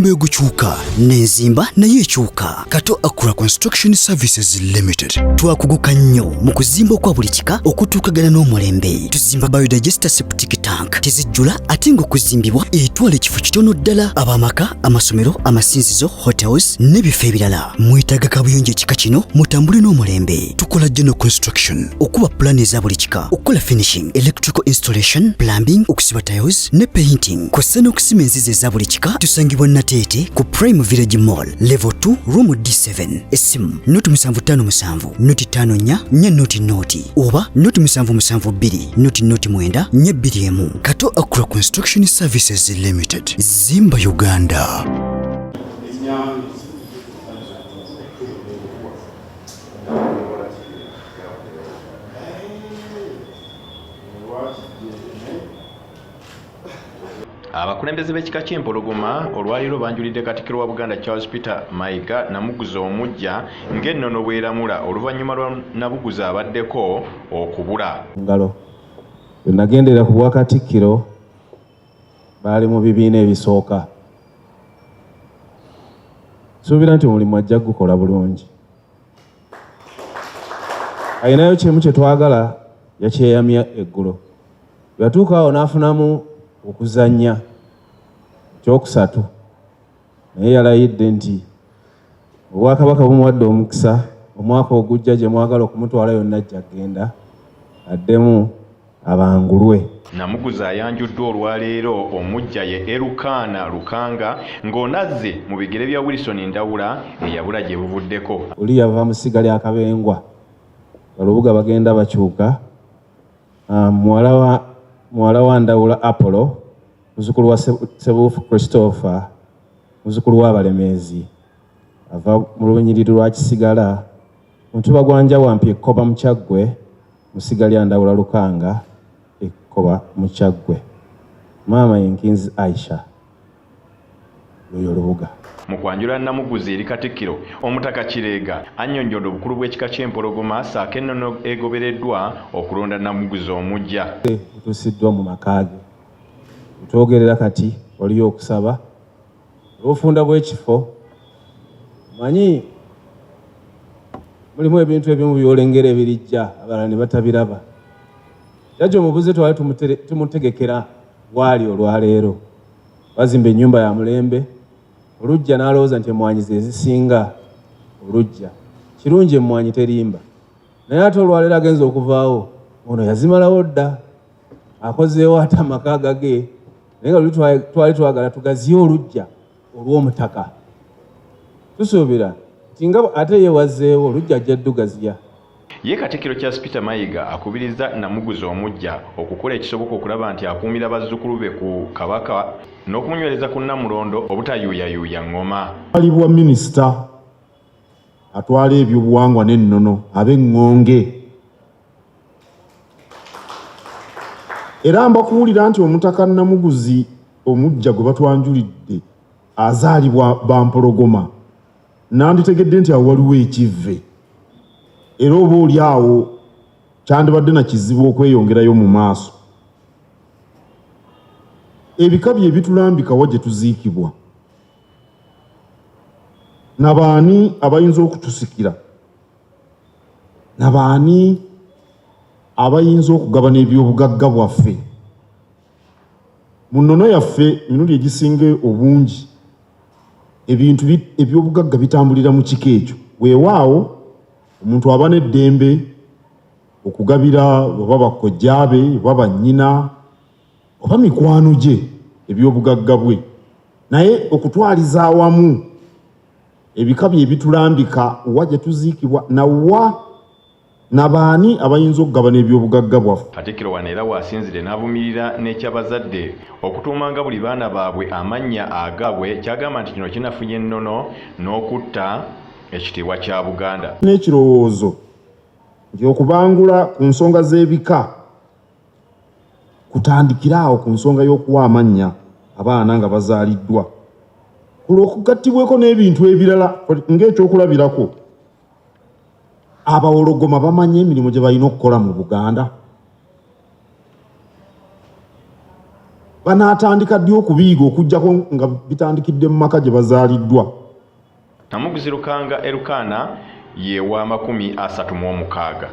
Omulembe gukyuka n'enzimba nayo ekyuka. Kato Accra Construction Services Limited twakuguka nnyo mu kuzimba okwa buli kika okutuukagana n'omulembe. Tuzimba biodigester septic tank, tezijjula ate ng'okuzimbibwa etwala ekifo kitono ddala. Ab'amaka, amasomero, amasinzizo, hotels n'ebifo ebirala. Mwetaaga kabuyonjo ekika kino, mutambule n'omulembe. Tukola general construction, okuba pulaani eza buli kika, okukola finishing, electrical installation, plumbing, okusiba tiles ne painting, kw'ossa n'okusima enzizi eza buli kika. Tusangibwa Nateete ku Prime Village Mall, level 2, room D7. Essimu 0757 054 400 oba 0772 009 421. Kato Accra Construction Services Limited, zimba Uganda. Abakulembeze b'ekika ky'Empologoma olwaleero banjulidde Katikkiro wa Buganda Charles Peter Mayiga Namuguzi omuggya ng'ennono bw'eramula oluvannyuma lwa Nabuguzi abaddeko okubula. Ngalo. Bwe nagendera ku bwakatikkiro baali mu bibiina ebisooka. Nsuubira nti omulimu ajja kugukola bulungi. Alinayo kimu kye twagala, yakyeyamya eggulo. Bwe yatuuka awo n'afunamu okuzannya ekyokusatu, naye yalayidde nti Obwakabaka bumuwadde omukisa, omwaka ogujja gye mwagala okumutwala yonna ajja kugenda addemu abangulwe. Namuguzi ayanjuddwa olwaleero omuggya ye Erukaana Lukanga ng'ono azze mu bigere bya Wilson Ndawula eyabula gye buvuddeko. Oli yava mu ssiga lya Kabengwa, Balubuga bagenda bakyuka. Muwala wa Ndawula Apollo, muzzukulu wa Ssebuufu Christopher, muzzukulu w'Abalemeezi, ava mu lunyiriri lwa Kisigala, Mutuba gwa Njawampi Ekkoba mu Kyaggwe, mu ssiga lya Ndawula Lukanga Ekkoba mu Kyaggwe. Maama ye Nkinzi Aisha, lw'oyo Lubuga. Mu kwanjula Namuguzi eri Katikkiro, Omutaka Kireega annyonnyodde obukulu bw'ekika ky'Empologoma ssaako ennono egobereddwa okulonda Namuguzi omuggya. Butuusiddwa mu maka ge. Wetwogerera kati waliyo okusaba olw'obufunda bw'ekifo. Omanyi mulimu ebintu ebimu by'olengera ebirijja abalala ne batabiraba. Jjajja omubuze twali tumutegekera waali olwaleero. Bazimba ennyumba ya mulembe, oluggya n'alowooza nti emmwanyi ze zisinga oluggya. Kirungi emmwanyi terimba. Naye ate olwaleero agenze okuvaawo, ono yazimalawo dda. Akozeewo ate amaka agage, naye nga luli twali twagala tugaziye oluggya olw'omutaka. Tusuubira nti nga ate ye wazzeewo oluggya ajja ddugaziya. Ye Katikkiro Charles Peter Mayiga akubirizza Namuguzi omuggya okukola ekisoboka okulaba nti akuumira bazzukulu be ku Kabaka n'okumunywereza ku Nnamulondo obutayuuyayuuya ng'oma. Alibwa minisita atwala ebyobuwangwa n'ennono ab'Eŋŋonge. Era mbakuwulira nti Omutaka Namuguzi omuggya gwe batwanjulidde azaalibwa Bampologoma, nanditegedde nti awo waliwo ekivve era oba oli awo kyandibadde na kizibu okweyongerayo mu maaso. Ebika bye bitulambika wa gye tuziikibwa, na baani abayinza okutusikira, na baani abayinza okugabana ebyobugagga bwaffe. Mu nnono yaffe emirundi egisinga obungi ebintu ebyobugagga bitambulira mu kika ekyo. Weewaawo omuntu aba n'eddembe okugabira oba bakojjaabe oba bannyina oba mikwano gye ebyobugagga bwe, naye okutwaliza awamu ebika bye bitulambika wa gye tuziikibwa na wa na baani abayinza okugabana ebyobugagga bwaffe. Katikkiro wano era w'asinzidde n'avumirira n'eky'abazadde okutuumanga buli baana baabwe amannya agaabwe ky'agamba nti kino kinafuya ennono n'okutta ekitiibwa kya Buganda. N'ekirowoozo nti okubangula ku nsonga z'ebika kutandikire awo ku nsonga y'okuwa amannya abaana nga bazaaliddwa, olwo okugattibweko n'ebintu ebirala ng'ekyokulabirako Abawologoma bamanyi emirimu gye balina okukola mu Buganda. Banaatandika ddi okubiyiga okuggyako nga bitandikidde mu maka gye bazaaliddwa? Namuguzi Lukanga Erukaana ye wa 36.